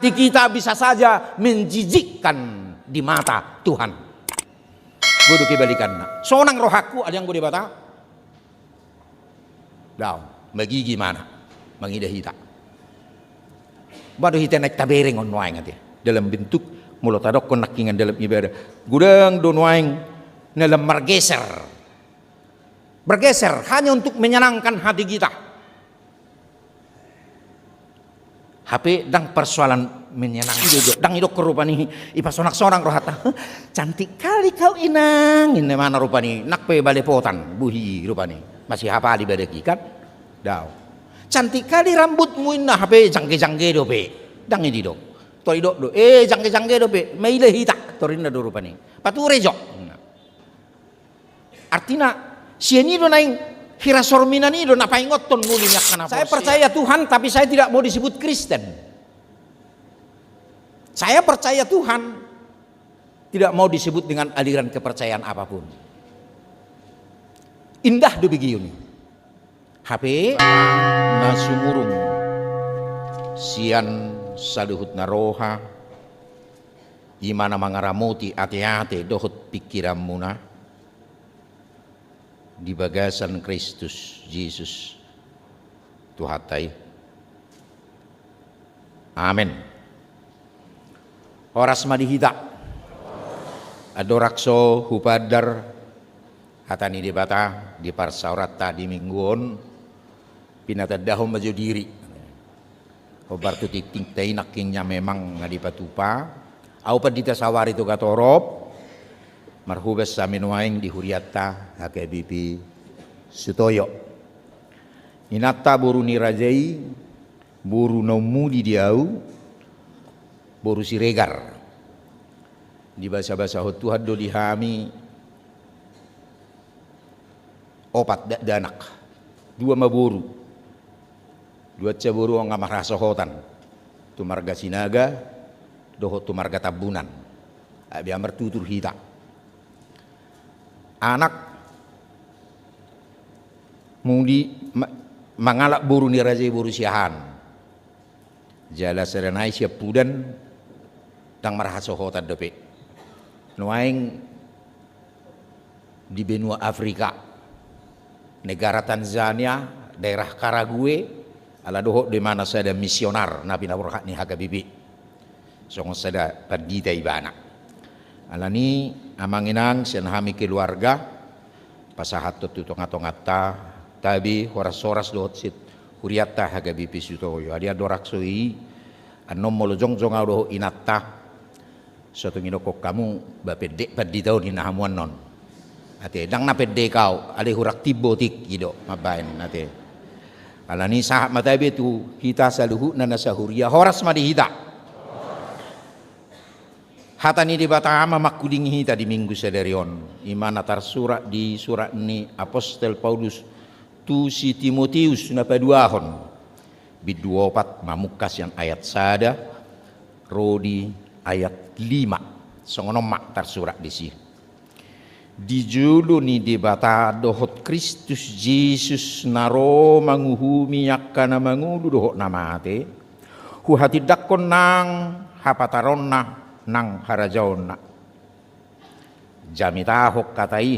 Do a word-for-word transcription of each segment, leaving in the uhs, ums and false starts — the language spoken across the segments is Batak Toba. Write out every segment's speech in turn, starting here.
Di kita bisa saja menjijikkan di mata Tuhan. Bodo kebalikanna. Sonang rohangku, ale Anggo Debata. Daong, magigi ma na mangida hita. Bodo hita naeng tabereng on nuaeng ate. Dalam bentuk, molo tadokkon nangkiningan dalam ibadah. Godang do nuaeng na lam margeser. Bergeser hanya untuk menyenangkan hati kita. Hape ndang persoalan menyenangkan. Ndang idokkon rupani, ipasonang-sonang rohanta. Cantik kali kau inang, inna imana rupani. Nang pe balepotan, bohi rupani. Masihapali badak i kan? Daong. Cantik kali rambutmu inna, hape jangge-jangge dope. Ndang i didok. Tor idok do, eh jangge-jangge dope. Maila hita, tor inna do rupani. Pature jo. Artina, sian i do naeng hira sorminan i do na paingothon muli ni angka naposo. Saya percaya Tuhan, tapi saya tidak mau disebut Kristen. Saya percaya Tuhan, tidak mau disebut dengan aliran kepercayaan apapun. Indah do begeon i. Hape na sumurung sian saluhut na roha, i ma na mangaramoti ate-ate dohot pingkiranmuna di bagasan Kristus Jesus Tuhanta i. Amen. Horas ma di hita. Andorang so hupaandar hata ni Debata di parsaoranta di Minggu on, pinatandahon ma jo diri. Hombar tu tingtingta i nangkin na memang na dipatupa. Ahu Pandita Sawari Togatorop, marhobas hami nuaeng di hurianta H K B P Sutoyo. Inanta boru ni raja i, boru na ummuli di ahu, boru Siregar. Dibasabasahon Tuhan do di hami opat dakdanak, dua ma boru. Dua saboru on nga marhasohotan tu marga Sinaga dohot tu marga Tambunan. Ai bia martutur hita. Anak muli ma-, mangalap boru ni raja i boru Siahaan. Jala sada nai siampudan ndang marhasohotan dope. Nuaeng di benua Afrika, negara Tanzania, daerah Karague, ala dohot do imana sada misionar na pinaborhat ni H K B P. Songon sada pandita ibana. Alani amang inang sian hami keluarga, pasahathon tu tongatonganta, tabe, horas-horas dohot sian hurianta H K B P Sutoyo. Adi andorang so i, annon molo jongjong ahu dohot inanta, so tung idokkon hamu, ba pendek pandita on ninna hamu annon. Ate, ndang na pendek ahu, alai hurang timbo tingki do mambaen, ate. Alani sahat ma tabe tu hita saluhutna na sahuria, horas ma di hita. Hata ni Debata ma mangkulingi hita di Minggu sadari on. Imana tarsurat di surat ni Apostel Paulus tu si Timoteus na paduahon. Bindu opat mamungka sian ayat sada ro di ayat lima. Songon on ma tarsurat disi. Di jolo ni Debata dohot Kristus Jesus na ro manguhumi angka na mangolu dohot na mate, huhatindangkon nang hapataronna nang harajaonna. Jamitahon hata i,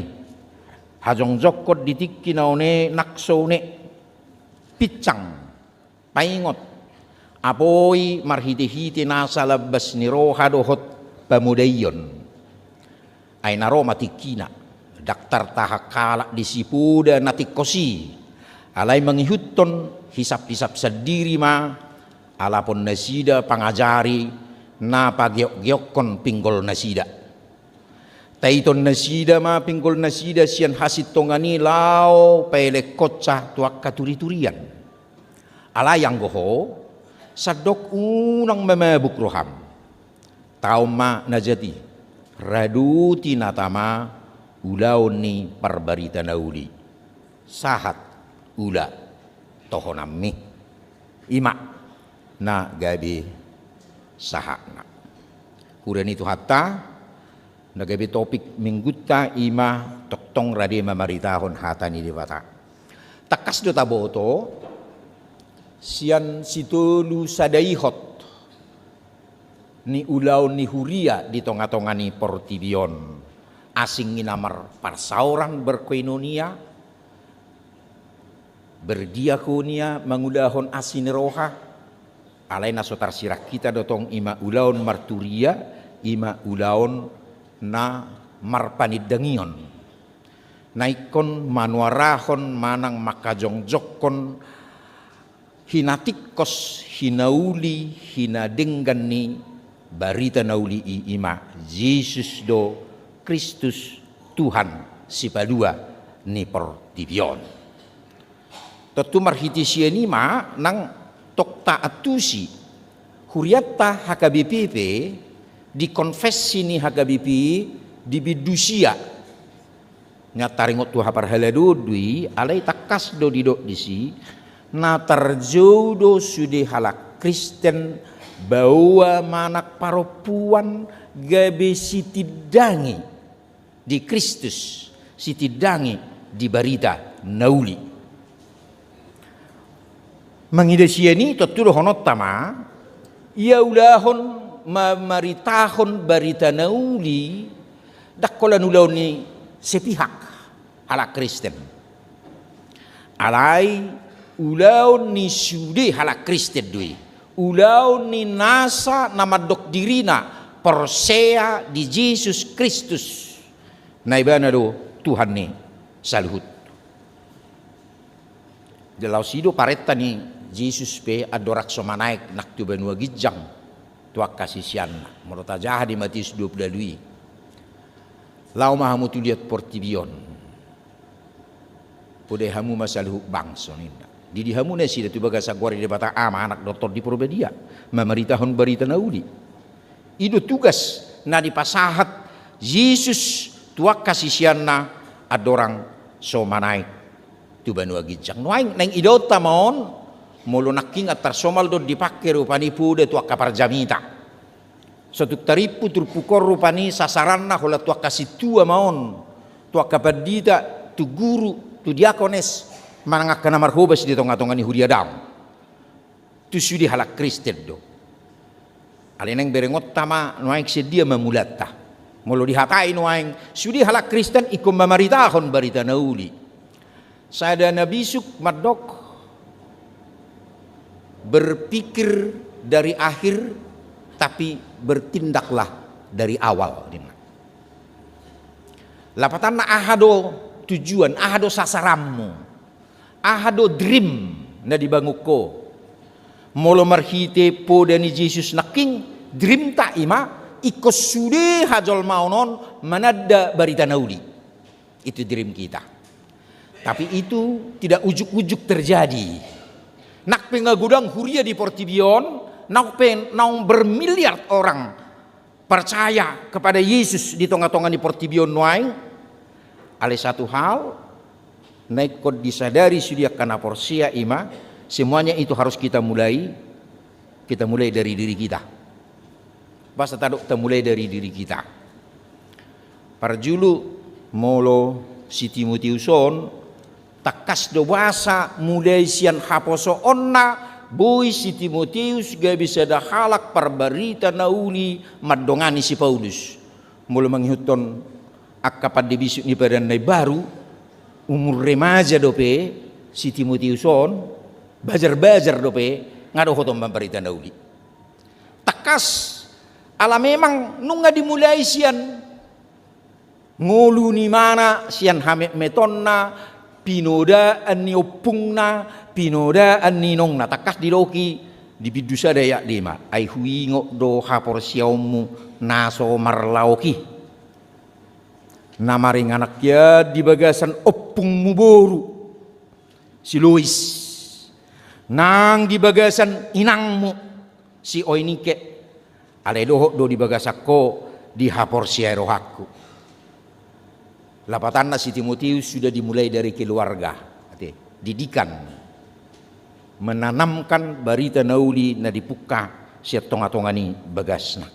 hajongjongkon di tingki na une nang so une, pinsang, paingot, apoi marhitehite nasa lambas ni roha dohot pamodaion. Ai na ro ma tingkina, ndang tartahan halak di sipoda na tingkos i, alai mangihuthon hisaphisap sandiri ma alapon nasida pangajari na pageokgeokkon pinggol nasida. Taiton nasida ma pinggol nasida sian hasintongan i laho paelekkonsa tu angka turiturian. Alai anggo ho, sandok unang mamabuk roham. Taon ma na jat i, radoti na tama ulaon ni parbarita na uli. Sahat ula tohonanmi. I ma na gabe sahatna. Hura ni Tuhanta, na gabe topik Minggunta i ma tongtong rade mamaritahon hata ni Debata. Tangkas do taboto, sian si tolu sada ihot, ni ulaon ni huria di tonga-tonga ni portibi on. Asing i na marparsaoran, berkoinonia, berdiakonia, mangulahon asi ni roha. Alai na so tarsirang hita do tong, i ma ulaon marturia, i ma ulaon na marpanindangion, na ingkon manuarahon manang manghajongjongkon hinatingkos, hinauli, hinadenggan ni barita na uli i, i ma Jesus do Kristus, Tuhan Sipalua ni portibi on. Tontu marhite sian i ma nang tong taantusi hurianta H K B P pe, di konfessi ni H K B P, dibindu sia. Nian taringot tu haparhaladoon do i, alai tangkas do didok disi, na tarjou do sude halak Kristen, baoa manang parompuan, gabe sitindangi di Kristus, sitindangi di barita na uli. Mangida sian i, tontu dohononta ma, ia ulaon ma-, maritahon barita na uli, ndang holan ulaon ni sepihak halak Kristen. Alai ulaon ni sude halak Kristen do i, ulaon ni nasa na mandok dirina porsea di Jesus Kristus, na ibana do Tuhan ni saluhut. Jala i do parenta ni Jesus pe andorang so manaek nang tu banua ginjang tu angka siseanna. Molo tajaha di Matius dua pulu ualu i, laho ma hamu tu liat portibi on, podai hamu ma saluhut bangso, ninna. Didi hamu nasida tu bagasan goar ni Debata Ama, Anak dohot Tondi Porbadia, mamaritahon barita na uli. I do tugas na dipasahat Jesus tu angka siseanna andorang so manaek tu banua ginjang. Nuaeng naeng idaonta ma on, molo nangkin tarsongon on do dipangke rupani poda tu angka parjamita. So tung tarimpu turpuk on rupani sasaranna holan tu angka sintua ma on, tu angka pandita, tu guru, tu diakones, manang angka na marhobas di tonga-tonga ni huria, daong tu sude halak Kristen do. Alai naeng berengonta ma nuaeng sian dia ma mulanta. Molo dihatai nuaeng sude halak Kristen ingkon mamaritahon barita na uli, sada na bisuk mandok, berpikir dari akhir, tapi bertindaklah dari awal, ninna. Lapatanna, aha do tujuan, aha do sasaranmu? Aha do dream na dibangun ho? Molo marhite poda ni Jesus nangkin, dreamta i ma ingkon sude hajolmaon on mananda barita na uli. Itu dream kita. Tapi itu tidak ujuk-ujuk terjadi. Nang pe nga godang huria di portibi on, nang pe naung bermiliar orang percaya kepada Yesus di tonga-tonga ni portibi on nuaeng, alai satu hal na ingkon disadari sude angka na porsea i ma, semuanya itu harus kita mulai, kita mulai dari diri kita. Boasa tadok tamulai dari diri kita? Parjolo, molo si Timoteus on, tangkas do boasa mulai sian haposoonna boi si Timoteus gabe sada halak parbarita na uli mandongani si Paulus. Molo mangihuthon angka pande bisuk ni Padan na Imbaru, umur remaja dope si Timoteus on, bajar-bajar dope, nga dohot on mambarita na uli. Tangkas, ala memang nunga dimulai sian ngolu ni imana, sian hametmetonna, pinodaan ni ompungna, pinodaan ni inongna. Tangkas didok i di bindu sada ayat lima: Ai huingot do haporseaonmu na so marlaok i, na maringanan hian di bagasan ompungmu boru si Lois, nang di bagasan inangmu si Oinike, alai dohot do di bagasan ho di haporseai rohangku. Lapatanna, si Timoteus sudah dimulai dari keluarga, ate, didikan, menanamkan barita na uli na dipungka sian tonga-tonga ni bagasna.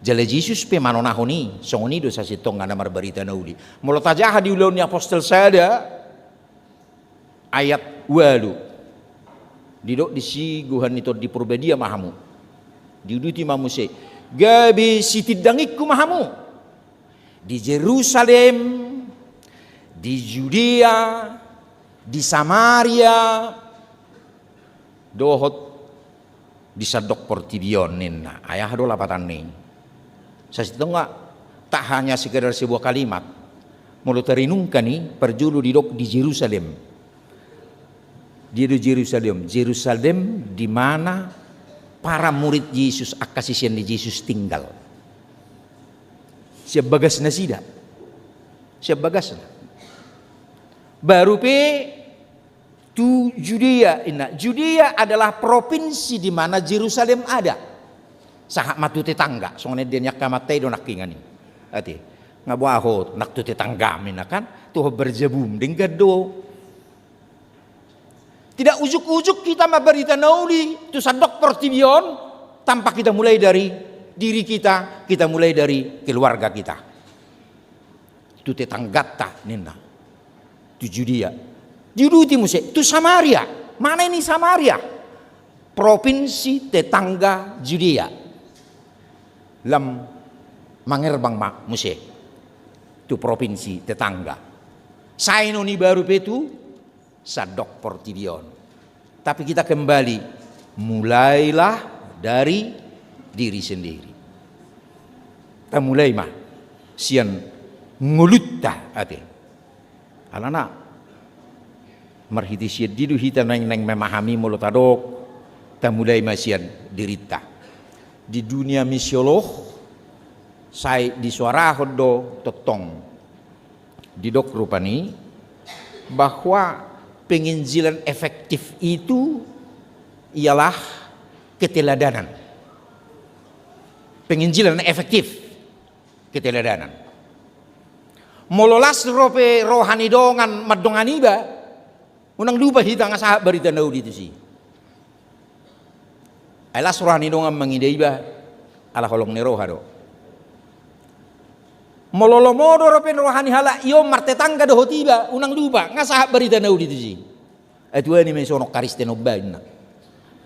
Jala Jesus pe manonahon i, songon i do sasintongna na marbarita na uli. Molo tajaha di Ulaon ni Apostel sada, ayat ualu. Didok disi gohan ni Tondi Porbadia ma hamu. Diuduti ma muse, gabe sitindangingku ma hamu di Jerusalem, di Judea, di Samaria, dohot di sandok portibi on, ninna. Ai aha do lapatan ni? Sasintongna, tak hanya sekedar sebuah kalimat. Molo tarenungkan i, parjolo didok di Jerusalem. Dia do Jerusalem? Jerusalem di mana para murid Yesus, angka sisean ni Jesus tinggal. Sian bagas nasida. Sian bagasna. Baru pe tu Judea, inna. Judea adalah provinsi di mana Jerusalem ada. Sahat ma tu tetangga, songon dia ni angka amanta i do nangkiningan i. Ate, nga boha ho nang tu tetanggam, inna kan, tu ho berjabum, denggan do. Tidak ujuk-ujuk kita mambarita na uli tu sandok portibi on tanpa kita mulai dari diri kita, kita mulai dari keluarga kita. Tu tetanggata, ninna. Tu Judea. Diuduti muse tu Samaria. Mana ini Samaria? Provinsi tetangga Judea. Lam mangerbang ma muse tu provinsi tetangga. Sai non i baru pe tu sandok portibi on. Tapi kita kembali, mulailah dari diri sendiri. Tamulai ma sian ngolunta, ate. Alana marhite sian dia do hita naeng, naeng memahami molo tadok, tamulai ma sian dirinta. Di dunia misiolog, sai disuarahon do tongtong. Didok rupani bahwa penginjilan efektif itu ialah keteladanan. Penginjilan efektif, keteladanan. Molo las ro pe roha ni dongan mandongani iba, unang lupa hita nga sahat barita na uli tusi. Ai las roha ni dongan mangida iba, ala holong ni roha do. Molo lomo do ro pe roha ni halak i on martetangga dohot iba, unang lupa, nga sahat barita na uli tusi. Ai tuani ma i songon Kristen on ba, inna.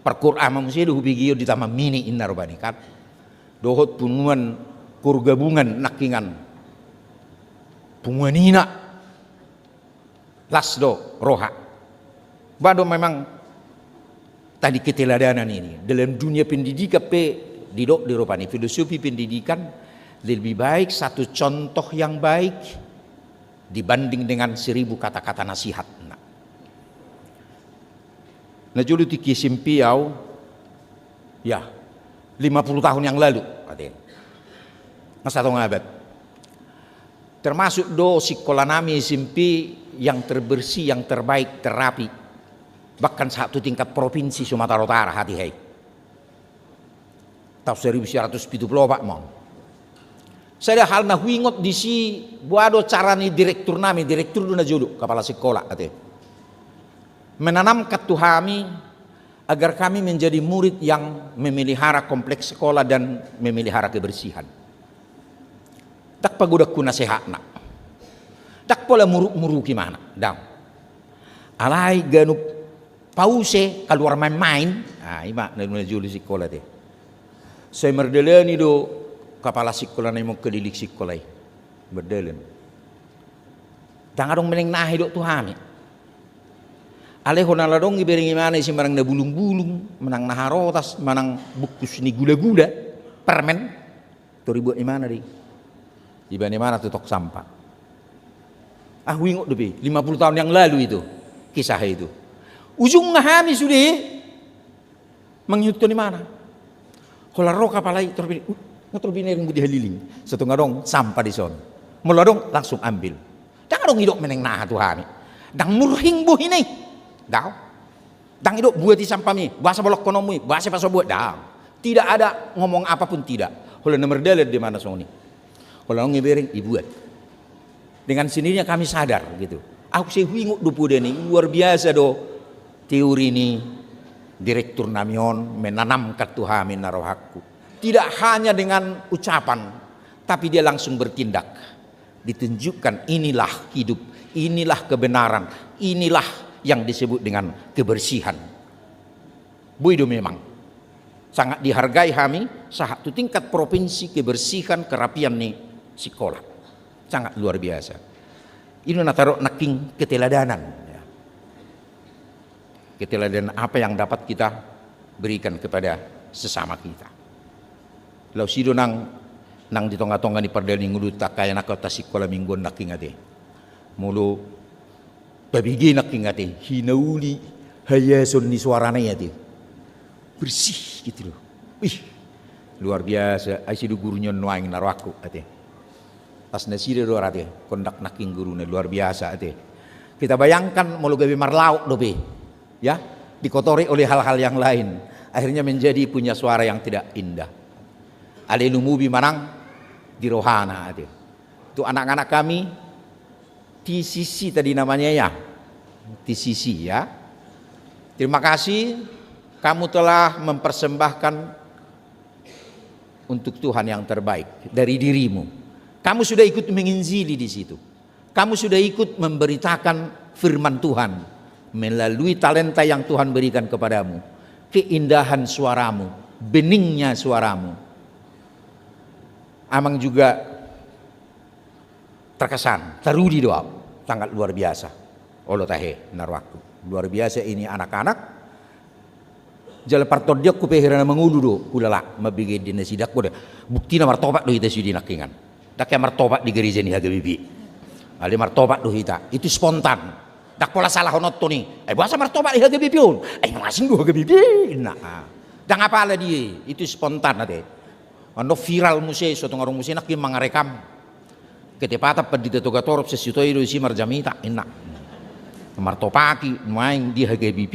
Parkurang ma muse do hubege on di Taman Mini, inna rupani kan. Dohot punguan Koor Gabungan nangkiningan. Punguan ina. Las do roha. Ba do memang tadi keteladanan ini. Dalam dunia pendidikan pe didok do rupani, filosofi pendidikan, lebih baik satu contoh yang baik dibanding dengan seribu kata-kata nasihat. Nah. Najolo tingki S M P au, ya, lima puluh tahun yang lalu, ate. Nga satonga abad. Termasuk do sikola nami S M P yang terbersih, yang terbaik, terrapi. Bahkan satu tingkat provinsi Sumatera Utara, hatiha i. Tahun seribu sembilan ratus pitu puluh opat ma on. Sada hal na huingot disi, boha do cara ni direktur nami, direktur do najolo, kapala sikola, ate. Menanamkan tu hami agar kami menjadi murid yang memelihara kompleks sekolah dan memelihara kebersihan. Ndang pagodangku nasehatna. Ndang pola muruk-muruki ibana, daong. Alai ganup pause, kaluar main-main. Ah, ima na, na jolo sikola, ate. Sai mardalani do kapala sikola na imongka di sikola i. Mardalan. Ndang adong menang na aha didok tu hami. Alai hona ala adong ibereng ibana isi manang na bulung-bulung, manang na harotas, manang bungkus ni gula-gula, permen. Tor dibuat ibana do i. Dibaen ibana tu tong sampah. Ah, huingot dope, lima puluh tahun yang lalu itu, kisah itu. Ujungna hami sude mangihuthon ibana. Holan ro kapala i, tor bini, uh, nga tor bini ring budi haliling. Satonga adong sampah dison. Molo adong langsung ambil. Ndang adong didok menang na aha tu hami. Ndang murhing bohina i. Daong. Ndang didok buati sampahmi, boasa bolongkononmu i, boasa pe so buat, daong. Tidak ada ngomong apapun tidak. Holan na mardalan do ibana songon i. Holan adong ibereng, dibuat. Dengan sendirinya kami sadar gitu. Au sai huingot do poda ni, luar biasa do teori ni direktur nami on menanamkan tu hami na rohangku. Tidak hanya dengan ucapan, tapi dia langsung bertindak. Ditunjukkan inilah hidup, inilah kebenaran, inilah yang disebut dengan kebersihan. Boi do memang. Sangat dihargai hami, sahat tu tingkat provinsi kebersihan, kerapian ni sikola. Sangat luar biasa. I do na tardok nangkin keteladanan, ya. Keteladanan apa yang dapat kita berikan kepada sesama kita. Laos i do nang, nang di tonga-tonga ni pardalan ni ngolunta, angka anak-anak sikola mingguan nangkin ate. Molo tabege nangkin ate, hinauli haiason ni soarana i ate. Bersih gitu loh. Wih, luar biasa. Ai sai do guru ni on nuaeng na rohangku ate. Pas nasida do ate, kondak nangkin guruna, luar biasa ate. Kita bayangkan molo gabe marlaok dope, ya, dikotori oleh hal-hal yang lain, akhirnya menjadi punya suara yang tidak indah. Alai lumobi manang di rohana ate. Tu anak-anak kami, T C C tadi namanya ya, T C C ya. Terima kasih, kamu telah mempersembahkan untuk Tuhan yang terbaik dari dirimu. Kamu sudah ikut menginjili di situ. Kamu sudah ikut memberitakan firman Tuhan melalui talenta yang Tuhan berikan kepadamu. Keindahan suaramu, beningnya suaramu. Amang juga terkesan, taruli do au, sangat luar biasa. Olo tahe na rohangku. Luar biasa ini anak-anak. Jala partondionku pe hira na mangolu do, hulala, mambege di nasida, anggo da. Buktina martopak do hita sude nangkiningan. Ndang hea martopak di gereja ni H K B P. Alai martopak do hita. Itu spontan. Ndang pola salahononton i. Eh, boasa martopak di H K B P on? Eh, asing do H K B P, inna. Ah. Ndang apala dia i. Itu spontan ate. Annon viral muse, so tung adong muse nangkin mangarekam. Ketepatan Pandita Togatorop, sian Sitoe do disi marjamita, inna. Martopaki nuaeng di H K B P,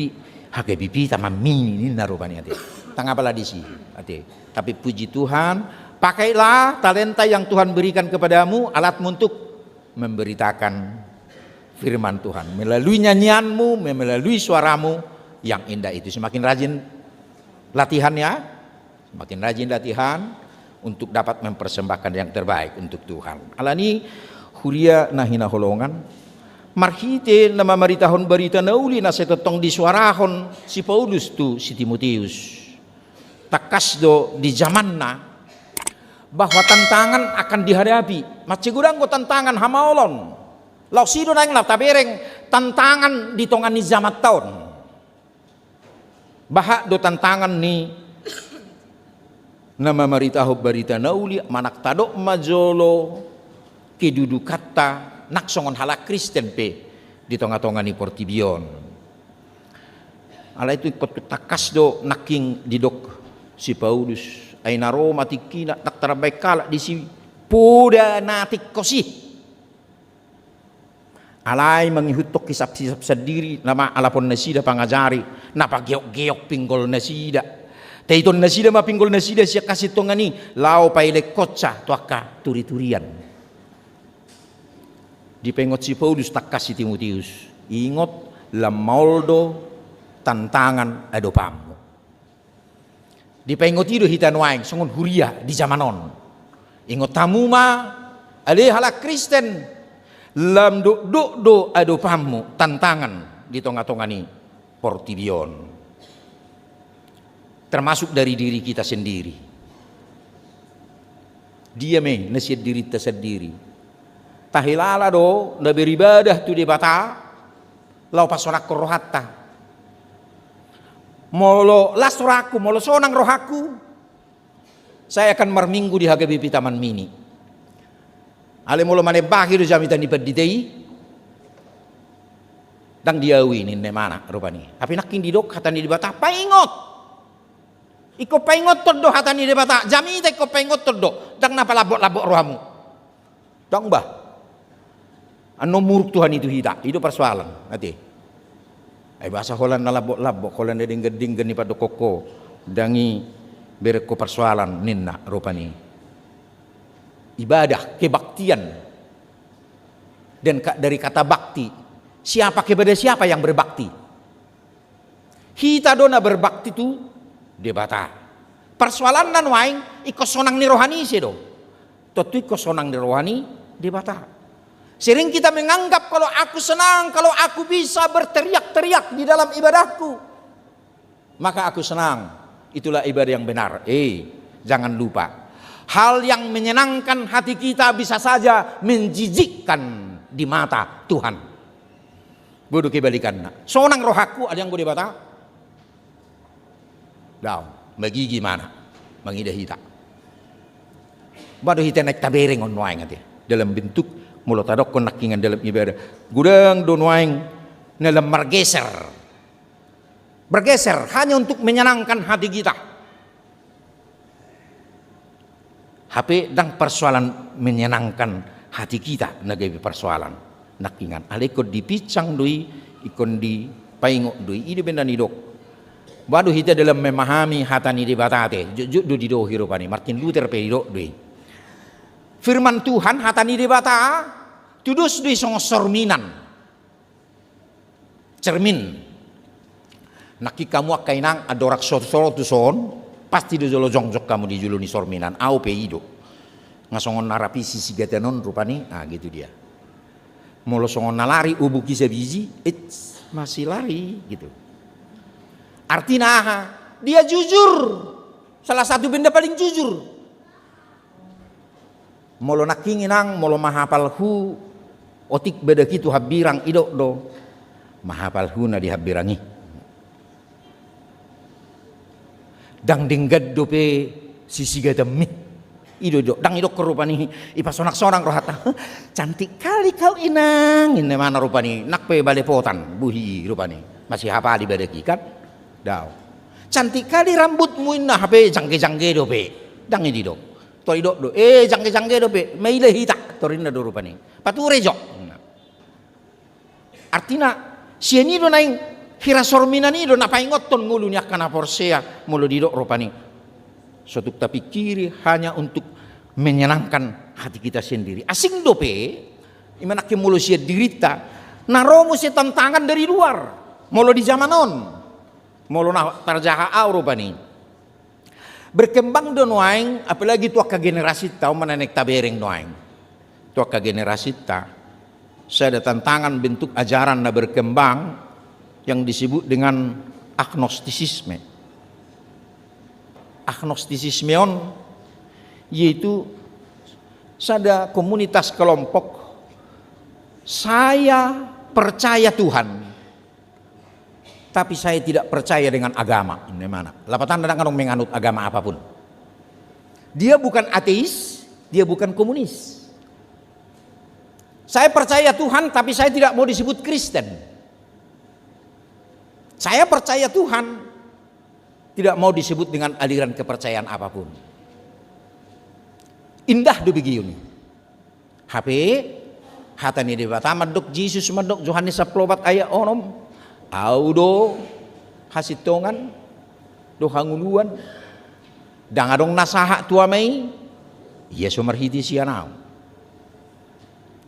H K B P Taman Mini ninna rupani ate. Ndang apala disi ate. Tapi puji Tuhan, pakailah talenta yang Tuhan berikan kepadamu, alatmu untuk memberitakan firman Tuhan melalui nyanyianmu, melalui suaramu yang indah itu. Semakin rajin latihan ya. Semakin rajin latihan untuk dapat mempersembahkan yang terbaik untuk Tuhan. Alani i, huria na hinaholongan, marhite na mamaritahon barita na uli na sai tongtong disuarahon si Paulus tu si Timoteus, tangkas do di zamanna bahwa tantangan akan dihadapi. Mansai godang do tantangan, hamaolon. Laos i do naeng na tabereng tantangan di tonga ni zamanta on. Bahat do tantangan ni na mamaritahon barita na uli, manang tadok ma jolo kedudukanta nang songon halak Kristen pe di tonga-tonga ni portibi on. Alai tu ingkon tangkas do nangkin didok si Paulus, ai na ro ma tingkina, ndang tarambai halak disi, poda na tingkos i. Alai mangihuthon hisap-hisap sandiri nama alapon nasida pangajari, na pageok-geok pinggol nasida. Taiton nasida ma pinggol nasida sian hasintongan i, laho paelek honsa tu angka turi-turian. Dipaingot si Paulus tangkas si Timoteus, ingot, lam maol do tantangan adopanmu. Dipaingot i do hita nuaeng songon huria di zaman on. Ingot hamu ma, ale halak Kristen, lam dokdok do adopanmu tantangan di tonga-tonga ni portibi on. Termasuk dari diri kita sendiri. Dia ma i na sian dirinta sandiri. Tahilala do na beribadah tu Debata, laho pasonangkon rohanta. Molo las rohangku, molo sonang rohangku, saya akan marminggu di H K B P Taman Mini. Alai molo manembahi do jamita ni pandita i, ndang di au i ninna imana rupani. Tapi nangkin didok hata ni Debata, paingot. Ingkon paingothon do hata ni Debata, jamita ingkon paingothon do, ndang na palambok-lambok rohamu. Ndang bah. Annon muruk Tuhan i tu hita, i do parsoalan, ate. Ai boasa holan na lambok-lambok, holan na denggan-denggan i pandokhon ho, ndang i bereng ho parsoalan ninna rupani. Ibadah, kebaktian. Dan ka-, dari kata bakti, siapa, kepada siapa yang berbakti? Hita do na berbakti tu Debata. Parsoalanna nuaeng ingkon sonang ni roha ni ise do? Tontu ingkon sonang ni roha ni Debata. Sering kita menganggap, kalau aku senang, kalau aku bisa berteriak-teriak di dalam ibadahku, maka aku senang. Itulah ibadah yang benar. Eh, jangan lupa. Hal yang menyenangkan hati kita bisa saja menjijikkan di mata Tuhan. Bodo kebalikanna. Sonang rohangku, ale Anggo Debata. Daong, magigi ma na mangida hita. Ba do hita naeng tabereng on nuaeng ate. Dalam bentuk, molo tadokkon nangkingan dalam ibadah. Godang do nuaeng na lam margeser. Bergeser hanya untuk menyenangkan hati kita. Hape ndang persoalan menyenangkan hati kita na gabe persoalan. Nangkingan. Alai ingkon dipinsang do i, ingkon dipaingot do i. I do umbahen na nidok. Ba do hita dalam memahami hata ni Debata ate. Jotjot do didok i rupani. Martin Luther pe didok do i. Firman Tuhan, hata ni Debata, tudos do i songon sorminan. Cermin. Nangkin hamu angka inang andorang so ro tu son, pasti do jolo jongjong hamu di jolo ni sorminan, ahu pe i do. Nga songon na rapi sisigatan on rupani, ah gitu dia. Molo songon na lari obuk i sabiji, eits, masih lari gitu. Artina aha? Dia jujur. Salah satu benda paling jujur. Molo nangkin inang, molo mahapalhu otik badaki tu hambirang, idok do, mahapalhu na di hambirang i. Ndang denggan dope sisigatanmi. I do idok, ndang idok rupani, ipasonang-sonang rohanta. Cantik kali kau inang, inna imana rupani, nang pe balepotan, bohi rupani. Masihapali badaki kan? Daong. Cantik kali rambutmu inna, hape jangge-jangge dope. Ndang i didok. Tor idok do, eh, jangge-jangge dope, maila hita, tor inna do rupani. Pature jo. Artina, sian i do naeng hira sorminan i do na paingothon ngolu ni angka na porsea, molo didok rupani. So tung tapingkiri hanya untuk menyenangkan hati kita sendiri. Asing dope, ima nangkin molo sian dirinta, na ro muse tantangan dari luar. Molo di jaman on, molo na tarjaha ahu rupani. Berkembang do nuaeng, apalagi tu angka generasinta on ma na naeng tabereng nuaeng. Tu angka generasinta, sada tantangan bentuk ajaran na berkembang yang disebut dengan agnostisisme. Agnostisisme on, yaitu sada komunitas kelompok, saya percaya Tuhan, tapi saya tidak percaya dengan agama. Ini mana? Lapatanna ndang adong menganut agama apapun. Dia bukan ateis, dia bukan komunis. Saya percaya Tuhan, tapi saya tidak mau disebut Kristen. Saya percaya Tuhan, tidak mau disebut dengan aliran kepercayaan apapun. Indah do begitu. Hape, hata ni Debata mandok, Jesus mandok, Johannes sampulu opat ayat onom, ahu do hasintongan, do hangoluan, ndang adong na sahat tu Ama i, ia so marhite sian ahu.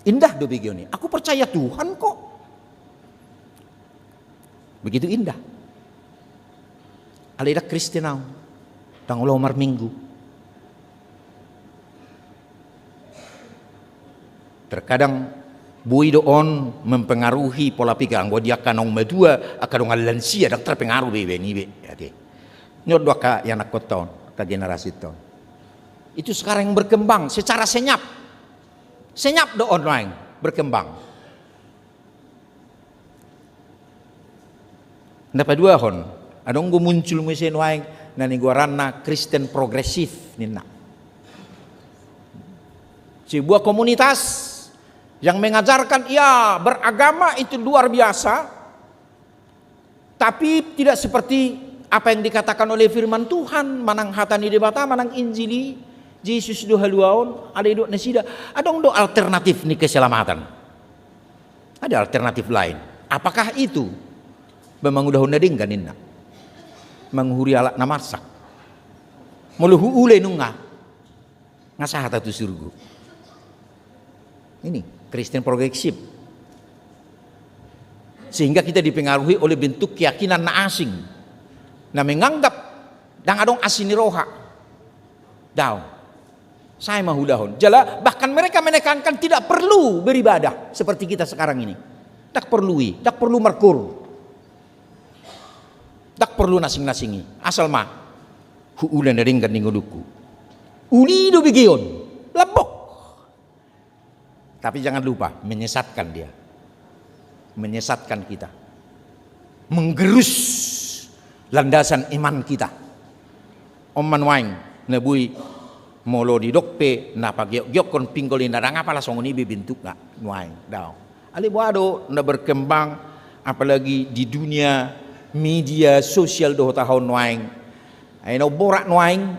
Indah do begitu. Aku percaya Tuhan kok. Begitu indah. Alai ndang Kristen ahu, ndang olo marminggu. Terkadang boi do on mempengaruhi pola pikir, anggo di angka naung matua, angka dongan lansia, ndang terpengaruh be iba ni be. Ate. Ni on do angka ianakhonta on, angka generasinta on. Itu sekarang yang berkembang secara senyap. Senyap do on nuaeng berkembang. Na paduahon, adong do muncul muse nuaeng na nigoaranna Kristen progresif ninna. Sebuah komunitas yang mengajarkan, ya, beragama itu luar biasa, tapi tidak seperti apa yang dikatakan oleh firman Tuhan, manang hata ni Debata, manang Injil i, Jesus do haluaon, alai didok nasida, adong do alternatif ni keselamatan. Ada alternatif lain. Apakah itu? Ba mangulahon na denggan ninna. Manguhuri halak na marsak. Molo huula i nunga, nga sahat ahu tu surgo. Ini Kristen progresif. Sehingga kita dipengaruhi oleh bentuk keyakinan na asing. Na menganggap ndang adong asi ni roha. Daong. Sae ma huulahon. Jala bahkan mereka menekankan tidak perlu beribadah seperti kita sekarang ini. Ndang perlu i, ndang perlu markoor. Ndang perlu na asing-asing i. Asal ma Huula na denggan ni ngolungku. Uli do begeon, lambok. Tapi jangan lupa, menyesatkan dia. Menyesatkan kita. Menggerus landasan iman kita. On ma nuaeng, na boi molo didok pe na pageokgeokkon pinggol i, na ndang apala songon i be bentukna nuaeng. Daong. Alai boha do na berkembang, apalagi di dunia media sosial dohot aha on nuaeng. Ai na umborat nuaeng,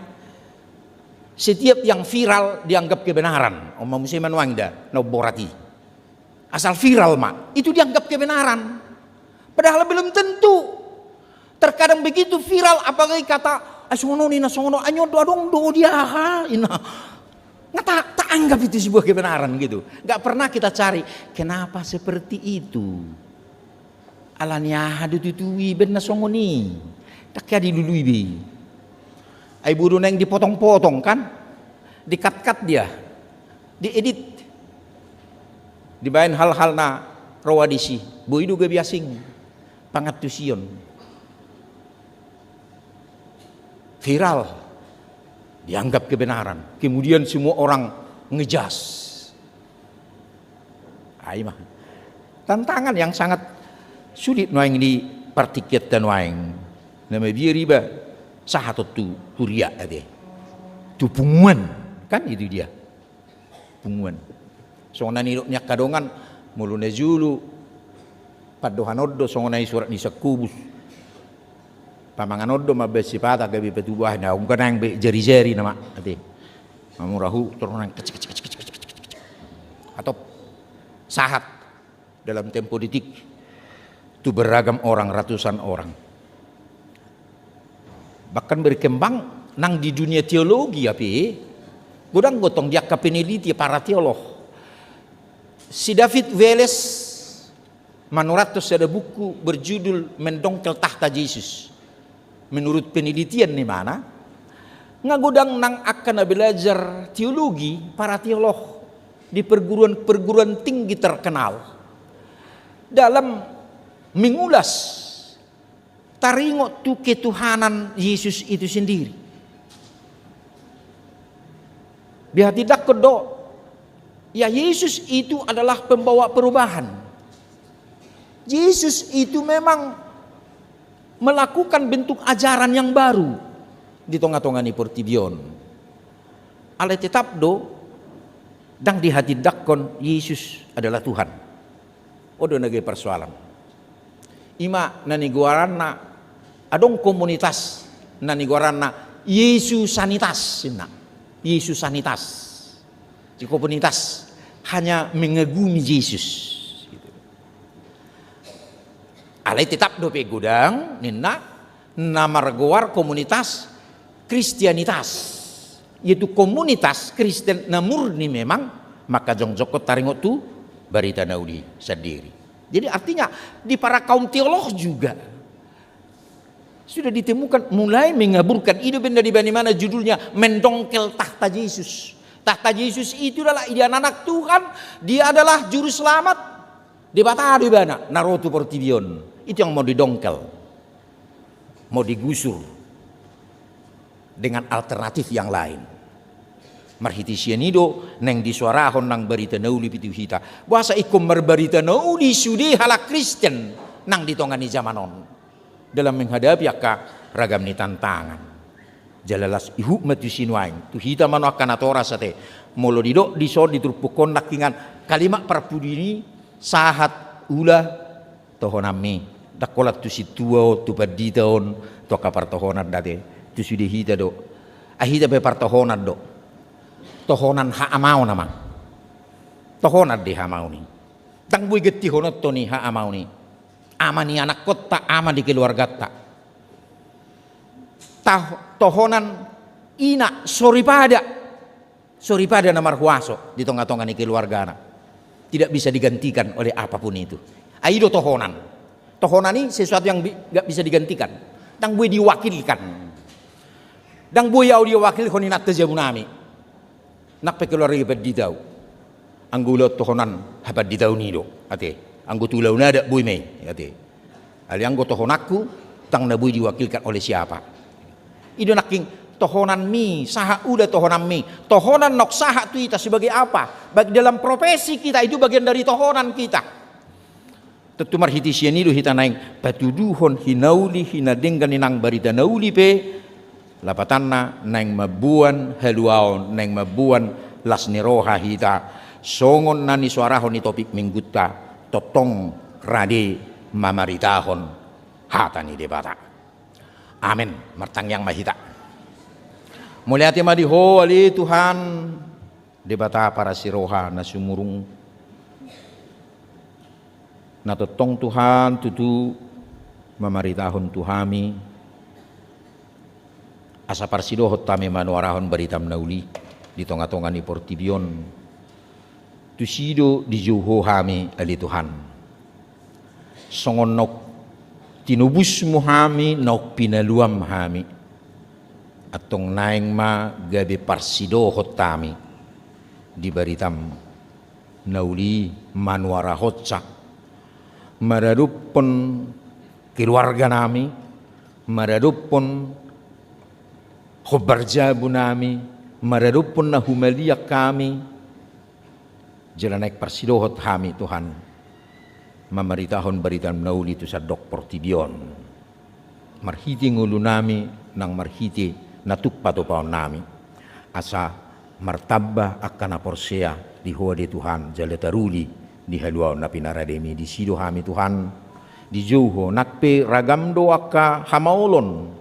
setiap yang viral dianggap kebenaran. On ma muse ma nuaeng da, na umborat i. Asal viral ma, itu dianggap kebenaran. Padahal belum tentu. Terkadang begitu viral, apalagi kata, "Ah, songon on i na songon on, anyo do adong do dia ha," ina. Nggak ta-, taanggap itu sebuah kebenaran gitu. Nggak pernah kita cari, kenapa seperti itu? Alani aha do tutu i baen na songon i? Ndang hea dilului be. Ai boi do naeng dipotong-potong kan? Dikatkat dia. Diedit. Dibaen hal-hal na roa disi. Boi do gabe asing. Pangantusion. Viral. Dianggap kebenaran. Kemudian semua orang ngejas. Ai ma. Tantangan yang sangat sulit nuaeng di partingkianta nuaeng. Na mabiar iba sahat on tu huria ate. Tu punguan. Kan itu dia. Punguan. Songon na nidok ni angka dongan, molo na jolo pandohan on do songon na i surat ni Jakobus. Pamangan on do mambahen sipata gabe patubu aha, na ungka naeng be jari-jari nama ate. Mamura hu torang naeng kecik, kecik, kecik, kecik, kecik. Atau sahat dalam tempo detik tu beragam orang, ratusan orang. Bahkan berkembang nang di dunia teologi ape, godang gotong di angka peneliti para teolog. Si David Welles manurathon sada buku berjudul Mendongkel Takhta Jesus. Menurut penelitian ni mana, nga godang nang angka na belajar teologi, para teolog di perguruan-perguruan tinggi terkenal dalam mengulas taringot tu ketuhanan Yesus itu sendiri. Dihatindangkon do, ya, Yesus itu adalah pembawa perubahan. Yesus itu memang melakukan bentuk ajaran yang baru di tonga-tonga ni portibi on. Alai tetap do, ndang dihatindangkon Yesus adalah Tuhan. On do na gabe persoalan. Ima na nigoaranna, adong komunitas na nigoaranna Yesusanitas, ninna. Yesusanitas. Di komunitas hanya mengagumi Yesus. Gitu. Alai tetap dope godang, ninna, na margoar komunitas Kristianitas, yaitu komunitas Kristen na murni memang mangkajongjongkon taringot tu barita na uli sandiri. Jadi artinya di para kaum teolog juga sudah ditemukan mulai mengaburkan ide benda di bani mana judulnya mendongkel takhta Yesus. Takhta Yesus itu adalah dia anak Tuhan, dia adalah juru selamat. Debata do ibana na ro tu portibi on. Itu yang mau didongkel. Mau digusur dengan alternatif yang lain. Marhite sian i do naeng disuarahon nang barita na uli pe tu hita. Boasa ingkon marbarita na uli sude halak Kristen nang di tonga ni zaman on dalam menghadapi angka ragam ni tantangan. Jala las ihut ma tusi nuaeng tu hita ma nuaeng angka natoras ate. Molo didok dison di turpuk on nangkiningan kalimat parpudi ni sahat ula tohonanmi. Ndang holan tu sintua on, tu pandita on, tu angka partohonan da ate. Tu sude hita do. Ai hita pe partohonan do. Tohonan haamaon nama. Tohonan do haamaon i. Ndang boi gantihononhon i haamaon i. Ama ni anakkonta, ama ni keluarganta. Tah-, tohonan ina soripada. Soripada na marhuaso di tonga-tonga ni keluargana. Tidak bisa digantikan oleh apapun itu. Ai i do tohonan. Tohonan i sesuatu yang bi-, nggak bisa digantikan. Ndang boi diwakilkan. Ndang boi au diwakilhon inanta jabunami. Nang pe keluarga pandita au. Anggo ulaon tohonan hapanditaon i do. Ate. Anggo tu ulaon adat boi ma i. Ate. Alai anggo tohonanku, ndang na boi diwakilkan oleh siapa. I do nangkin tohonanmi, sahat ula tohonanmi. Tohonan naung sahat tu hita sebagai apa? Baik dalam profesi kita, itu bagian dari tohonan kita. Tontu marhite sian i do hita naeng patuduhon hinauli, hinadenggan ni nang barita na uli pe, lapatanna naeng mamboan haluaon, naeng mamboan las ni roha hita. Songon na nisuarahon ni topik minggunta, tongtong rade mamaritahon hata ni Debata. Amen. Martangiang ma hita. Mauliate ma di Ho ale Tuhan, Debata parasi roha na sumurung, na tongtong Tuhan tutu mamaritahon tu hami, asa parsidohot hami manuarahon baritam na uli di tongatonga ni portibi on. Tusi do dijou Ho hami ale Tuhan. Songon naung tinobusmu hami, naung pinaluam hami, antong naeng ma gabe parsidohot hami di baritam na uli manuarahonsa, maradophon keluarga nami, maradophon hombar jabu nami, maradophon na humaliang hami. Jala naeng parsidohot hami Tuhan mamaritahon baritam na uli tu sandok portibi on, marhite ngolu nami nang marhite na tuk patupaon nami, asa martamba angka na porsea di Ho ale Tuhan, jala taruli di haluaon na pinarademi. Disi do hami Tuhan, dijou Ho, nang pe ragam do angka hamaolon,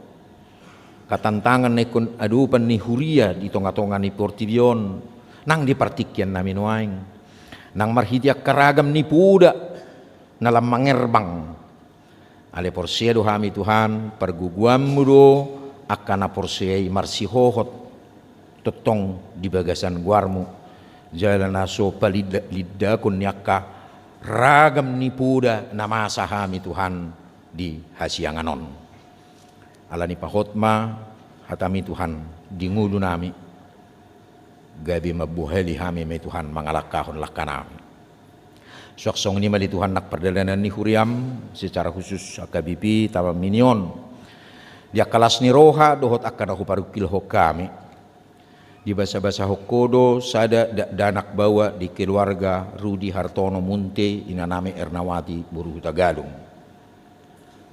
angka tantangan na ingkon adopan ni huria di tongatonga ni portibi on, nang di partingkian nami nuaeng, nang marhite angka ragam ni poda na lam mangerbang. Alai porsea do hami Tuhan, pargogoanmu do angka na porsea i marsihohot tongtong di bagasan goarmu, jala na so palindakon ni angka ragam ni poda na masa hami Tuhan di hasiangan on. Alani pahot ma hatami Tuhan di ngolu nami, gabe mambohali hami ma i Tuhan mangalangkahon langka nami. Suang songon i ma ale Tuhan nang pardalanan ni huriam, secara khusus H K B P Taman Mini on, di angka las ni roha dohot angka na huparungkilhon hami. Dibasabasahon Ho do sada dakdanak baoa di keluarga Rudi Hartono Munte, inanami Ernawati boru Hutagalung.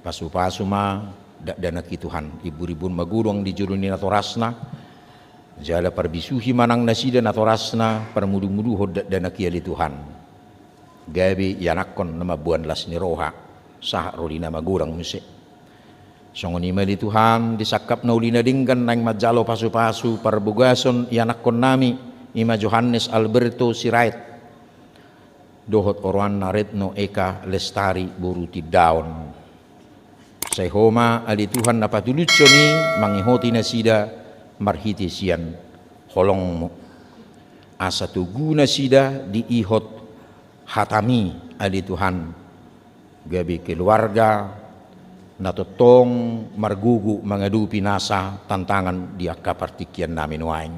Pasupasu ma dakdanak i Tuhan, imburimbur ma godang di jolo ni natorasna, jala parbisuhi ma nang nasida natorasna parmudumuduhon dakdanak i ale Tuhan. Gabe ianakhon na mamboan las ni roha, sahat ro di na magodang muse. Songon i ma ale Tuhan, di sangkap na uli na denggan naeng manjalo pasupasu parbagason ianakhon nami, i ma Johannes Alberto Sirait dohot oroanna Retno Eka Lestari boru Tindaon. Sai Ho ma ale Tuhan na patulushon i mangihoti nasida marhite sian holongmu, asa togu nasida diihot hatami ale Tuhan, gabe keluarga na tongtong margogo mangadopi nasa tantangan di angka partingkian nami nuaeng.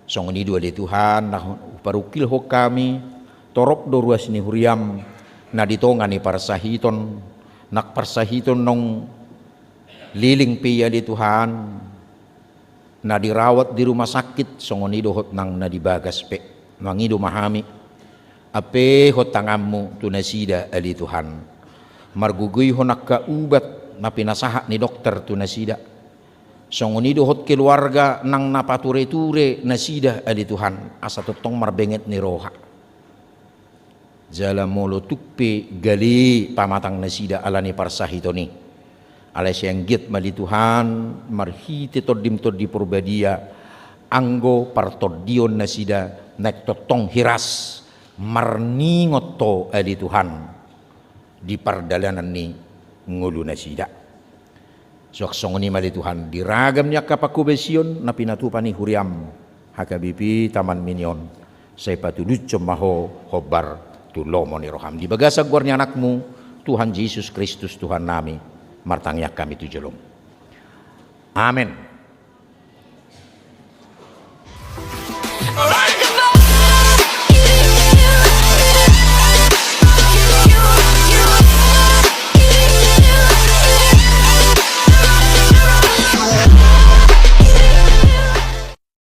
Songon i do ale Tuhan na huparungkilhon hami, torop do ruas ni huriam na di tonga ni parsahiton, nang parsahiton naung leleng pe i ale Tuhan, na dirawat di rumah sakit, songon i dohot nang na di bagas pe. Mangido ma hami, ampehon tanganmu tu nasida ale Tuhan, margogoihon angka ubat na pinasahat ni dokter tu nasida, songon i dohot keluarga nang na patureture nasida ale Tuhan, asa tongtong marbenget ni roha. Jala molo tuk pe gale pamatang nasida ala ni parsahiton i, alai sai anggiat ma ale Tuhan marhite Tondim Tondi Porbadia, anggo partondion nasida naeng tongtong hiras marningot Ho ale Tuhan di pardalanan ni ngolu nasida. Suang songon i ma ale Tuhan, di ragam ni angka panghobasion na pinatupa ni huriam H K B P Taman Mini on, sai patulushon ma Ho hombar tu lomo ni roham. Di bagasan goar ni Anakmu Tuhan Jesus Kristus Tuhan nami, martangiang hami tu jolom. Amen.